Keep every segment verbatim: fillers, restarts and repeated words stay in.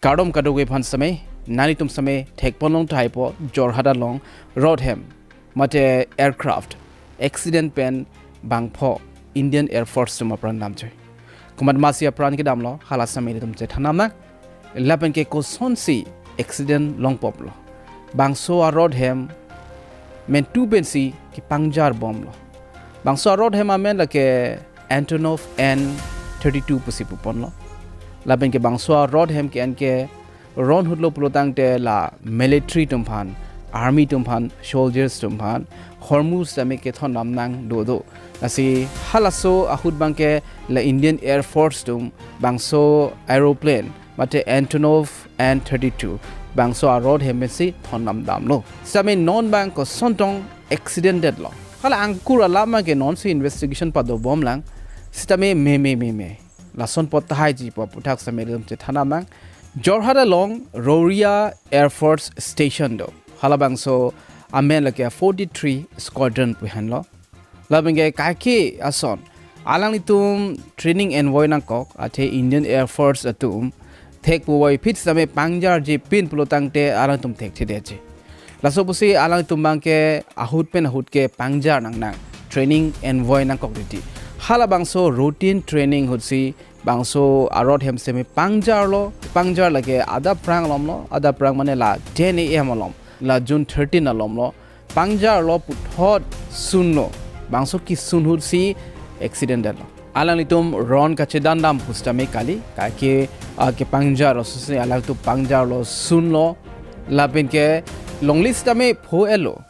Kardom kadokave aphan sitame, nanglitum sitame thekponlong tahai po, Jorhat along Rodham mate aircraft accident pen bangpho Indian Air Force atum apran damjoi. Komat masi apran kedamlo, hala sitame ilitum chethan nang. Lapen ke kosonsi accident longpoplo. Bangso a-Rodham mentu pensi kepangjarbomlo. Bangso a-Rodham amen lake Antonov An thirty-two pusi puponlo. Lapen ke bangso a-Rodham ke-en ke ron ahutlo pulotangte la military atum aphan, army atum aphan, soldiers atum aphan, hormu sitame kethondam nang dodo. Lasi halaso ahut abangke la Indian Air Force atum bangso aeroplane mate Antonov An thirty-two bangso a-Rodham pensi thondam damlo. Sitame non abang koson tong accident detlo, hala angkur alam abangke nonsi investigation padobomlang. Sitame meme meme lason apot tahaiji pu aputhak sitame ilitum chethan nang. Jorhat along Roria Air Force Station do. Halabangso amen lake forty-three Squadron pu henlo. Lapen ke kaike ason alanglitum training envoy nangkok, athe Indian Air Force atum thek puvoiphit sitame pangjarjepin pulotangte alangtum thekthedetji. Laso pusi alangtum abangke ahut pen ahut kepangjar nangnang, training envoy nangkok titi. Halabangso routine training ahutsi bangso a-Rodham sitame pangjarlo. Pangjar lake adap aphrang alomlo, adap aphrang mane la ten A M alom, la June thirteen alomlo. Pangjarlo puthot sunlo, bangso kesun ahutsi accident detlo. Alanglitum ron kachedandam pu sitame kali, kaike, ah, kepangjar asosi alangtum pangjarlo, sunlo. Lapen ke longle sitame pho-etlo.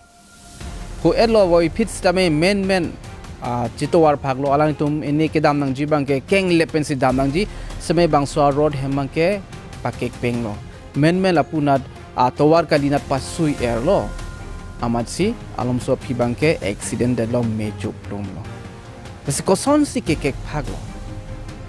Pho-etlo voiphit sitame menmen, ah, chetovar phaklo. Alangtum ini kedam nangji abangke kenglep pensi dam nangji. Sitame bangso a-Rodham abangke pakekpenglo. Menmen lapu anat atovar kali anat pasui-erlo. Amatsi alomso aphi abangke accident detlo, mejo plumlo. Lasi kosonsi kekek phaklo,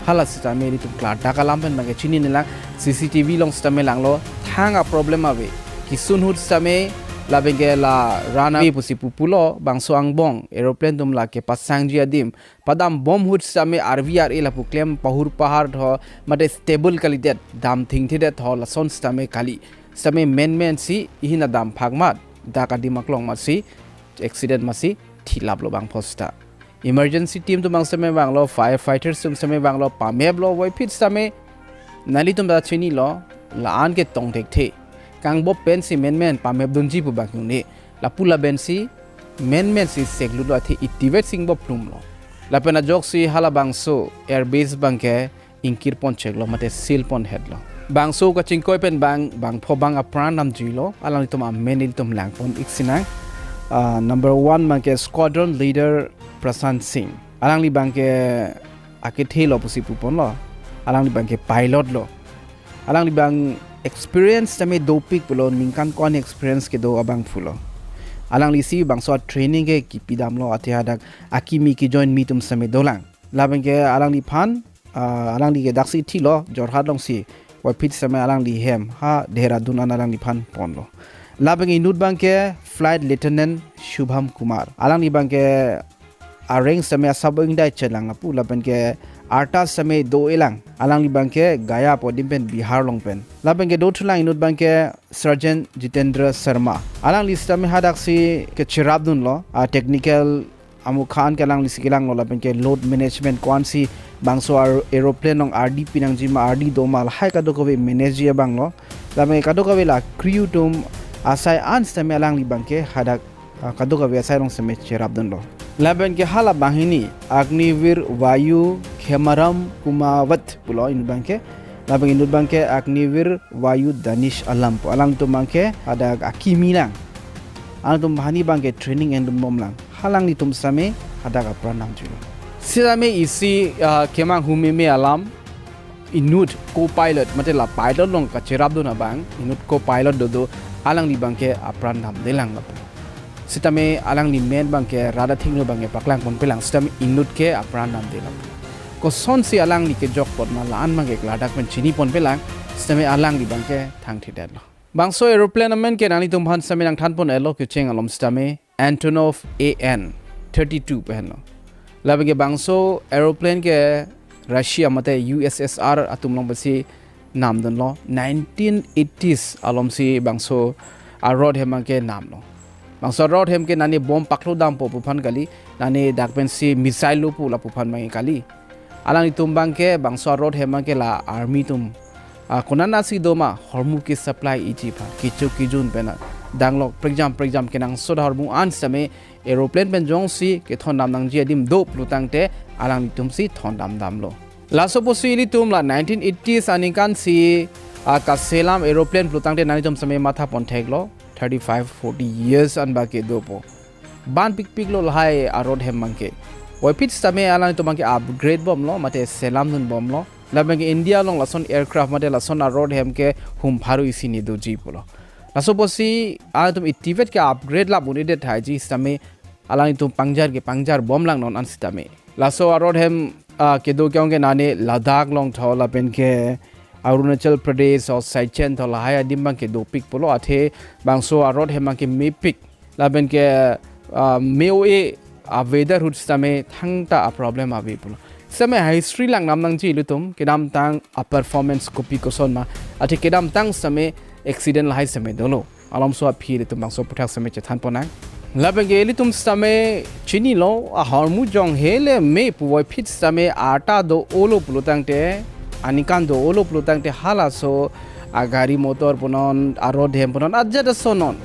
hala sitame ilitum klardak alam pen abangke chininelang. C C T V along sitame langlo, thang a-problem ave. Kesun ahut sitame lapen ke la runway pusi pupulo, bangso angbong aeroplane atum la kepasangji adim padambom ahut sitame arvi ar-e lapu klem, pahur pahar tho, mate stable kalidet, dam thingthedet tho, lason sitame kali. Sitame menmensi ihin adam phak amat, dak adim aklong amatsi accident amatsi thilaplo bangpho sita. Emergency team atum abang sitame vanglo, firefighters atum sitame vanglo, pameplo, voiphit sitame nanglitum ta chinilo, la-an ke tong thekthe. Kangbop pensi menmen pamepdunji pu abang un'e. Lapu labensi menmensi seklutlo, athe itivet singbop plumlo. Lapen ajoksi halabangso airbase abangke ingkirpon cheklo mate seal ponhetlo. Bangso kachingkoi pen abang, bangpho abang apran damjuilo, alanglitum amen ilitum langpon-ik sinang. Ah, number one abangke squadron leader Prashant Singh. Alangli abangke akethelo pusi puponlo. Alangli abangke pilot lo. Alangli abang experience tame dopik pulo, ningkan ko-an experience kedo abangphulo. Alanglisi bangso training ke kipidamlo, athe hadak akimi kejoin mi atum sitame dolang. Lapen ke alangliphan, ah, alangli ke daksi thilo, Jorhat alongsi, voiphit sitame alangli hem ha Dehradun an alangliphan ponlo. Lapen inut abangke Flight Lieutenant Shubham Kumar. Alangli abangke a-rank sitame asabo ingdai chelang lapu, lapen ke arta sitame do-elang. Alangli abangke Gaya pu adim pen, Bihar along pen. Lapen ke dothulang inut abangke Sergeant Jitendra Sharma. Alangli sitame hadaksi kecherapdunlo, a-technical amukha an ke alanglisi kelanglo, lapen ke load management ko-ansi bangso ar-, aeroplane along ardi pinangji ma, ardi doma, lahai kadokave manage ji abanglo. Lapen ke kadokave la crew atum asai an sitame alangli abangke hadak, ah, kadokave asai along sitame cherapdunlo. Lapen ke hala banghini Agniveer Vayu Khemaram Kumawat pulo inut abangke. Lapen inut abangke Agniveer Vayu Danish Alam pu. Alangtum abangke hadak akimi lang. Alangtum banghini abangke training endunbomlang. Halanglitum sitame hadak apran damjuilo. Sitame isi, ah, kemanghu meme alam, inut co-pilot, mate la pilot along kacherapdun abang, inut co-pilot dodo, alangli abangke apran damdelang lapu. Sitame alangli men abangke rat athengno abangke paklangponpelang, sitame inut ke apran damde lapu. Kosonsi alangli kejokpon ma, la-an abangke klardak pen chiniponpelang, sitame alangli abangke thangthedetlo. Bangso aeroplane amen ke nanglitum aphan sitame nangthanpon-etlo kecheng alom sitame Antonov A N thirty-two pu henlo. Lapen ke bangso aeroplane ke Russia mate U S S R atum along pensi namdunlo, nineteen eighties alomsi bangso arod hem abangke namlo. Bangso arod hem ke nani bomb paklo dampo pu aphan kali, nani dak pensi missile lo pu lapu aphan abangke kali. Alanglitum abangke bangso arod hem abangke la army atum, ah, konatsi doma hormu ke-supply iji aphan, kecho kejun pen danglok prekjam prekjam kenangsot ahormu an sitame aeroplane pen jongsi kethondam nangji adim do pulotangte alanglitumsi thondam damlo. Laso pusi ilitum la nineteen eighties aningkansi, ah, kaselam aeroplane pulotangte nanglitum sitame matha pon theklo, thirty-five, forty years an abangke dopo. Ban pikpiklo lahai arod hem abangke. Puvoiphit sitame alanglitum abangke upgrade bomlo, mate selamdun bomlo. Labangke India along lason aircraft mate lason arod hem ke hum pharo isi ni doji pulo. Laso pusi alanglitum itivet ke upgrade lap un-edet thaiji sitame alanglitum pangjar ke pangjar bomlang non an sitame. Laso arod hem, ah, kedo ke-ong ke nani Ladakh along tho lapen ke Arunachal Pradesh or Sichuan tho lahai adim abangke dopik pulo, athe bangso arod hem abangke mepik. Lapen ke, ah, me-o-e a-weather ahut sitame thangta a-problem ave pulo. Sitame history langdam nangji ilitum, kedamtang a-performance kopi koson ma, athe kedamtang sitame accident lahai sitame dolo. Alomso aphi ilitum bangso aphuthak sitame chethan ponnang. Lapen ke ilitum sitame chinilo, ahormu jong hele me puvoiphit sitame arta do-olo pulotangte, aningkan do-olo pulotangte halaso agari motor punon, arod hem punon, ajat ason non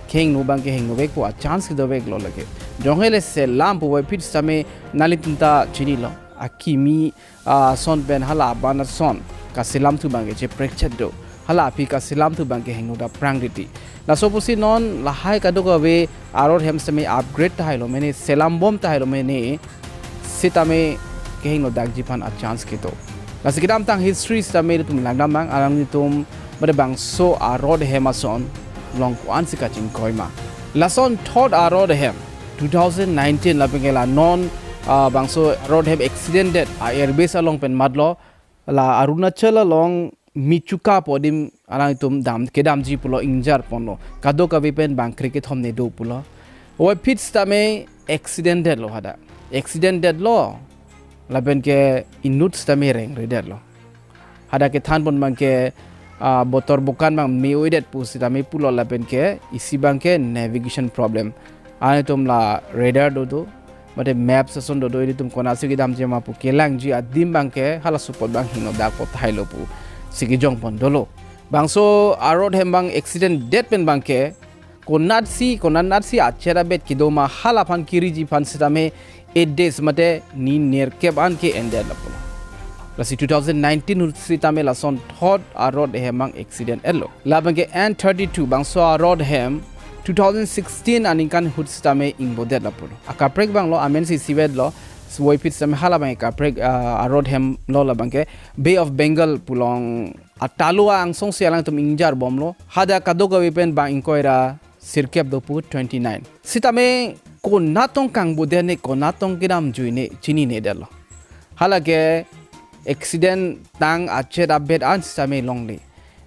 kehingno abangke hingno vekpo, a-chance kedoveklo lake. Jong hele selam puvoiphit sitame nanglitum ta chinilo, akimi, ah, ason pen hala aban ason kaselamthu abangke cheprek chet do. Hala aphi kaselamthu abangke hingno daprang titi. Laso pusi non lahai kadokave arod hem sitame upgrade tahailo mene, selam bom tahailo mene, sitame kehingno dakji aphan a-chance kedo. Lasi kedamtang history sitame ilitum langdam nang, alanglitum mate bangso arod hem ason along ko-ansi kachingkoi ma. Lason thot arod hem two thousand nineteen lapen ke la non, ah, bangso arod hem accident det a-airbase along pen matlo, la Arunachal along Mechuka pu adim alangtum dam, kedamji pulo, ingjar ponlo. Kadokave pen bang kre kethom ne do pulo. Puvoiphit sitame accident detlo hadak. Accident detlo. Lapen ke inut sitame rengre detlo. Hadak kethan pon abangke, ah, botor bokan abang me-o-edet pu sitame pulo lapen ke isi abangke navigation problem. Alanglitum la radar dodo, mate maps ason dodo, ilitum konatsi kedamji ma pu kelangji adim abangke halaso apot abang hingno dakpo tahailo pusi kejong pon dolo. Bangso arod hem abang accident det pen abangke konatsi, konatsi achet abet kedo ma hala aphan kiriji aphan sitame eight days mate ni nerkep an ke-endetlo pulo. Lasi two thousand nineteen ahut sitame lason thot arod hem abang accident etlo. Lapen ke N thirty-two bangso arod hem two thousand sixteen aningkan ahut sitame ingbodetlo pulo. Akaprek abanglo, amen si isivetlo, puvoiphit sitame hala abang akaprek, ah, arod hemlo, labangke Bay of Bengal pu along atalo angsong si alangtum ingjar bomlo. Hadak kadokave pen bang ingkoi ra sirkep do pu twenty-nine. Sitame konat tong kangbodet ne, konat tong kedamjui ne, chinine detlo. Hala ke accident tang achet abet an sitame longle.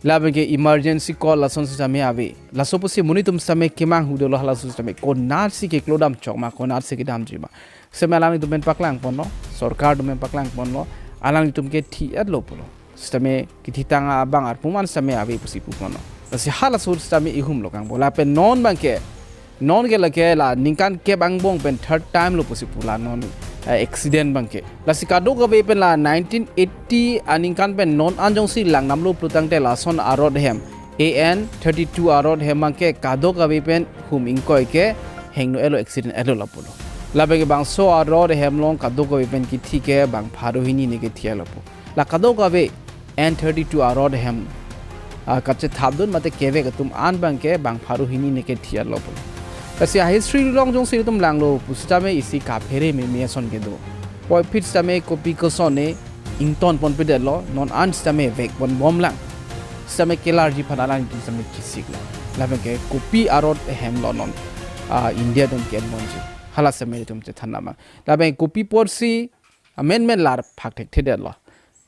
Lapen ke emergency call lason sitame ave. Laso pusi monit atum sitame kemanghu dolo, halaso sitame konatsi keklo dam chok ma, konatsi kedamji ma. Sitame alanglitum pen paklang ponlo, sorkar atum pen paklang ponlo, alanglitum ke thi-etlo pulo. Sitame kethitang abang arpu man sitame ave pusi pu ponlo. Lasi halaso sitame ihumlo kangbo. Lapen non abangke, non ke lake la ningkan kep angbong pen third time lo pusi pu la non, eh, accident abangke. Lasi kadokave pen la nineteen eighty aningkan pen non an jongsi langdamlo pulotangte lason arod hem, A N thirty-two arod hem abangke kadokave pen hum ingkoi ke hingno etlo, accident etlo lapulo. Labangke bangso arod hem along kadokave pen kethi ke bang pharo hini ne kethi lapu. La kadokave N thirty-two arod hem, ah, kachethapdun mate kevek atum an abangke bang pharo hini ne kethi lapu. Lasi a-history along jongsi ilitum langlo pusitame isi kaphere meme ason kedo. Puvoiphit sitame kopi koson ne ington ponpedetlo, non an sitame vek pon bomlang. Sitame kelarji aphan alangtum sitame chisiklo. Labangke kopi arod hemlo non, ah, India atum ke-en ponji. Hala sitame ilitum chethan lama. Labang kopi apotsi amen men lar phak thekthedetlo.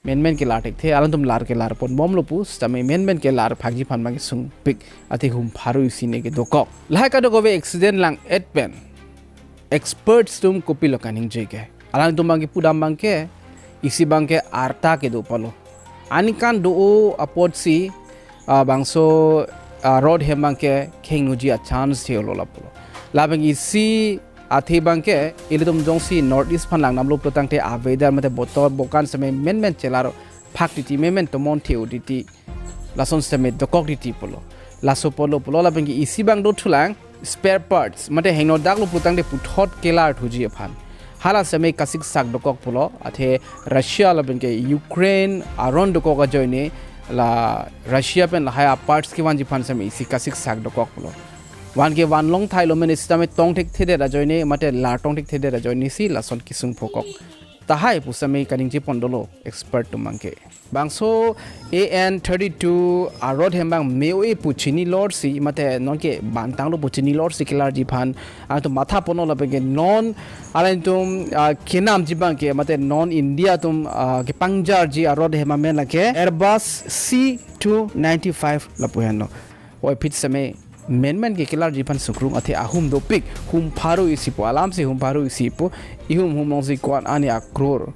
Men men kelar thekthe, alangtum lar kelar pon bomlo pu sitame men men kelar phakji aphan abang kesungpik, athe hum pharo isi ne kedokok. Lahai kadokave accident lang-et pen experts atum kopilo kaningje ke? Alangtum abangke pudam abangke isi abangke arta kedo pulo. aningkan do-o apotsi, ah, bangso, ah, rod hem abangke khengnoji a-chance thelo lapulo. Labang isi athe abangke ilitum jongsi North East aphan langdamlo pulotangte a-weather mate botor bokan seme menmen chelar phak titi, menmen tomon the-o titi, lason seme dokok titi pulo. Laso pulo pulo, labang isi abang dothulang spare parts mate hingno daklo pulotangte puthot kelar thuji aphan. Hala seme kasiksak dokok pulo, athe Russia labangke Ukraine aron dokok ajoine la Russia pen lahai a-parts kevanji aphan seme isi kasiksak dokok pulo. Van ke van long thailo mene sitame tong thekthedet ajoine mate lar tong thekthedet ajoine si lason kesung phokok tahai pu seme kaningje pon dolo expert atum abangke. Bangso A N thirty-two a-rod hem abang me-o-e pu chini lorsi mate nonke bantanglo pu chini lorsi kelarji aphan alangtum matha ponlo, labangke non alangtum, ah, kenamji abangke mate non India atum, ah, kepangjarji a-rod hem amen lake Airbus C two ninety-five lapu henlo. Voiphit seme menmen ke kelarji aphan sungkrung, athe ahum dopik, hum pharo isi pu, alamsi hum pharo isi pu, ihum hum alongsi ko-an ani a-crore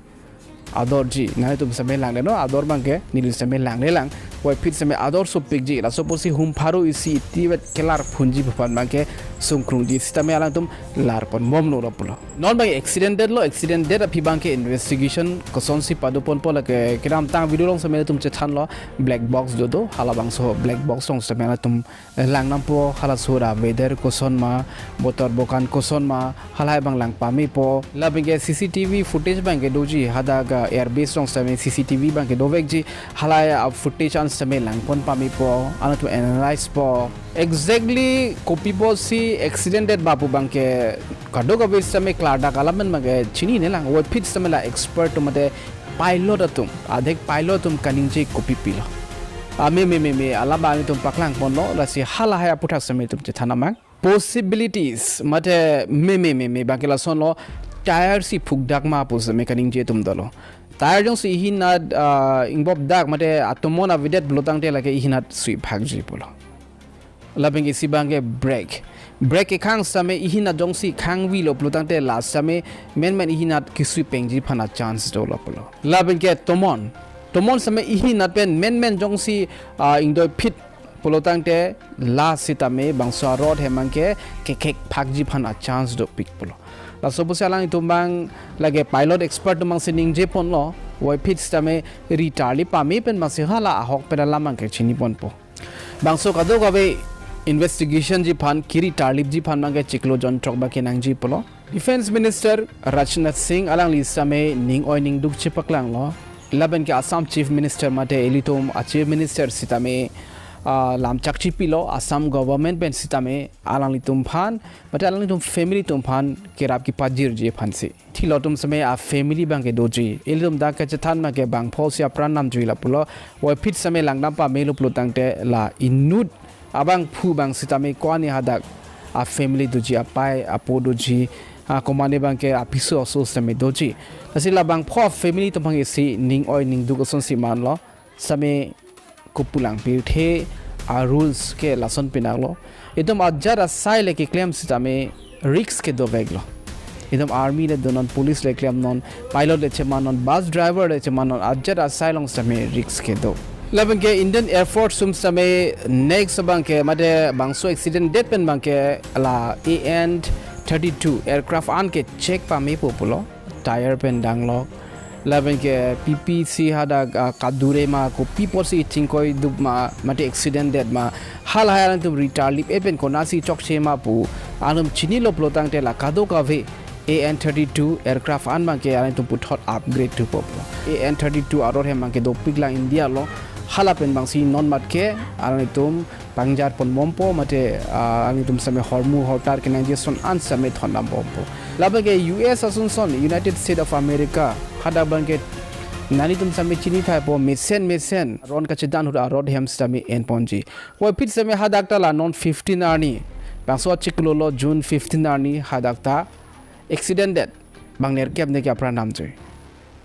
adorji, nanglitum seme langdetnon, ador abangke neli seme langdelang. Voiphit seme ador sopikji, laso apotsi hum pharo isi itivet kelar phunji pu aphan abangke sungkrungji, sitame alangtum lar ponbomlo lapulo. Non abang accident detlo, accident det aphi abangke investigation kosonsi pado ponpo lake kedamtang video along seme ilitum chethanlo, black box dodo, halabangso black box along seme alangtum langdampo, halaso ra weather koson ma, botor bokan koson ma, halahai abang lang pamepo. Labangke C C T V footage abangke doji, hadak, ah, airbase along seme C C T V abangke dovekji, halahai a-footage an seme lang pon pamepo, alangtum analyze po. Exactly kopi apotsi accident det ma pu abangke kadokave seme klardak alam amen abangke chininelang, voiphit seme la expert atum mate pilot atum, adek pilot atum kaningje kopi pilo. Ah, me, me, me, me, alam abang ilitum paklang ponlo, lasi halahai aputhak seme ilitum chethan nangma. Possibilities mate me, me, me, me abangke lasonlo, tyre si phukdak ma pu seme kaningje atum dolo. Tyre jongsi ihinat, ah, ingbopdak mate atomon avedet pulotangte lake ihinat sui phakji pulo. Labangke isi abangke brake. Brake kekhang sitame ihinat jongsi khangvilo pulotangte la sitame menmen ihinat kesui pengji aphan a-chance dolo pulo. Labangke tomon. Tomon sitame ihinat pen menmen jongsi, ah, ingdoiphit pulotangte la sitame bangso a-rod hem abangke kekhek phakji aphan a-chance dopik pulo. Laso apotsi alangtum abang lake pilot expert atum abangsi ningje ponlo, voiphit sitame ri tarlip pame pen abangsi hala ahok pen alam abangke chini ponpo. Bangso kadokave investigation ji aphan, keri tarlipji aphan abangke chiklo jonthrok abangke nangji pulo. Defence Minister Rajnath Singh alangli sitame ning oi ning duk chepaklanglo. Labangke Assam Chief Minister mate ilitum a-Chief Minister sitame, ah, lam chakchipilo, Assam government pen sitame alanglitum aphan mate alanglitum family atum aphan kerap kepajirji aphansi. Thilo atum sitame a-family abangke doji. Ilitum dak kachethan abangke bangpho si apran namjui lapulo. Voiphit sitame langdam pamelo pulotangte la inut abangphu abang sitame ko-an hadak a-family doji, apei apo doji, ah, komane abangke apiso aso sitame doji. Lasi la bangpho family atum abang isi ning oi ning duk asonsi manlo. Sitame kopulang pirthe a-rules ke lason pinaklo. Itum ajat asai le keklem sitame risk ke doveklo. Itum army le donon, police le klemnon, pilot le chemanon, bus driver le chemanon, ajat asai along sitame risk ke do. Labangke Indian Air Force atum sitame next abangke mate bangso accident det pen abangke la A N thirty-two aircraft an ke check pamepo pulo. Tyre pen danglok. Labangke P P C hadak, ah, kadure ma, kopi apotsi thingkoi dup ma, mate accident det ma, halahai alangtum ri tarlip-e pen konatsi chokche ma pu alangtum chinilo pulotangte la kadokave A N thirty-two aircraft an abangke alangtum puthot upgrade thupo pulo. A N thirty-two a-rod hem abangke dopiklang India along, hala pen abangsi non matke alangtum pangjar ponbompo mate, ah, alangtum sitame hormu hortar kenangji ason an sitame thondambompo. Labangke U S ason son, United States of America, hadak abangke nanglitum sitame chinithaipo, mesen mesen ron kachedan ahut a-rod hem sitame enponji. Voiphit sitame hadak ta la non fifteen arni, bangso achiklo lo June fifteen arni, hadak ta accident det bang nerkep ne ke apran namjui.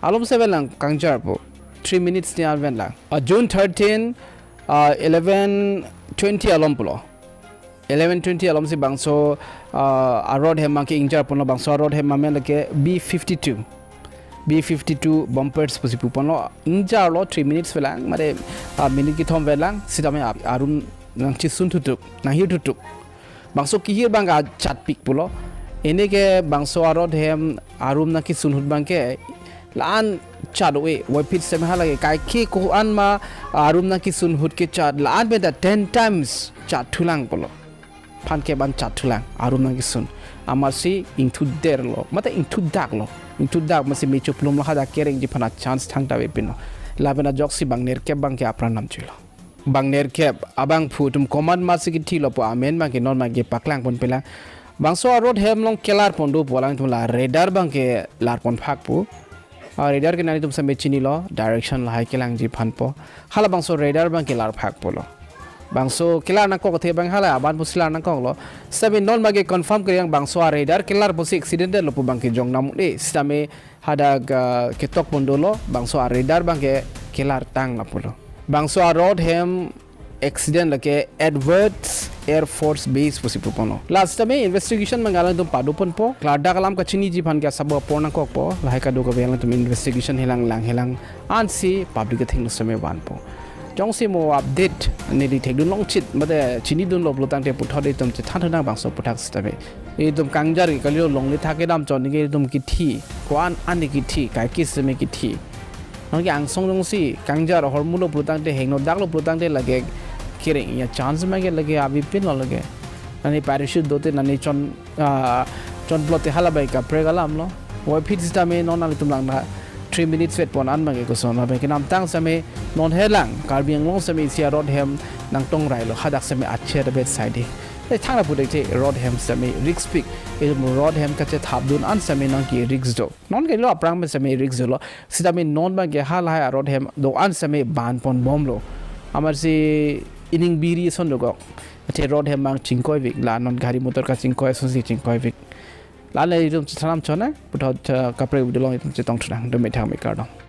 Alom seven lang kangjarpo. Three minutes ni alven lang. Ah, June thirteen, ah, eleven twenty alom pulo. Eleven twenty alomsi bangso, ah, a-rod hem abangke ingjar ponlo, bangso a-rod hem amen lake B fifty-two. B fifty-two bumpers pusi puponlo, ingjarlo, three minutes velang, mare, ah, minute kethom velang, sitame ap-, arum nangchisun thutuk, nanghir thutuk. Bangso kehir abang kachatpik pulo. Ini ke bangso a-rod hem arum nangkisun ahut abang ke la-an chat ave, voiphit sitame hala ke kaike ko-an ma arum nangkisun ahut ke chat, la-an pen ta ten times chat thulang pulo. Phan kep an chat thulang, arum nangkisun. Amatsi ingthuderlo, mate ingthudaklo. Ingthudak amatsi mecho plumlo, hadak kerengji aphan a-chance thangta avepinlo. Lapen ajoksi bang nerkep abang ke apran namchuilo. Bang nerkep abangphu atum komat amatsi kithilo pu amen abang ke non abang ke paklang ponpelang. Bangso a-rod hem along kelar pon do pu alangtum la radar abang ke lar pon phak pu. A-radar ke nanglitum sitame chinilo, direction lahai kelangji aphan po. Halabangso radar abang ke lar phak pulo. Bangso kelar nangkok athe abang hala aban pusi lar nangkoklo. Sitame non abang ke confirm keri abang, bangso a-radar kelar pusi accident lo pu abang ke jong nam e. Sitame hadak, ah, ketok pon dolo, bangso a-radar abang ke kelar tang lapulo. Bangso a-rod hem accident lake Edwards Air Force Base pusi puponlo. La sitame investigation abang alangtum pado ponpo. Klardak alam kachiniji aphan ke asabo apor nangkokpo. Lahai kadokave alangtum investigation helang lang helang ansi public athengno sitame vanpo. Jongsi mo update neli thekdun longchit, mate chinidunlo pulo tangte puthot itum chethan thunang bangso aphuthak sitame. Itum kangjar ke kalilo, longle thak kedam chon ke itum kithi. Ko-an an kithi, kaike sitame kithi. Non ke angsong jongsi kangjar ahormu lo pulo tangte, hingno dak lo pulo tangte lake kereng ya chance abang ke lake avepinlo lake. Nani parachute dote nani chon, ah, chonplote hala abang kaprek alamlo. Voiphit sitame non nanglitum lang na three minutes wait pon an abang ke koson abang ke namtang sitame non helang Karbi Anglong sitame isi a-rod hem nangtongrailo, hadak sitame acher abet saidi. Te thang lapu dek te rod hem sitame riskpik. Itum rod hem kachethapdun an sitame nangke risk do. Non ke lo aphrang pen sitame risk dolo. Sitame non abang ke halahai a-rod hem do an sitame ban ponbomlo. Amatsi ining biri ason dokok. Athe rod hem abang chingkoivik, la non gari motor kachingkoi asonsi chingkoivik. La le itum chethan chonang, puthot, eh, kaprek video along itum chetong thunang, dome thangme kardom.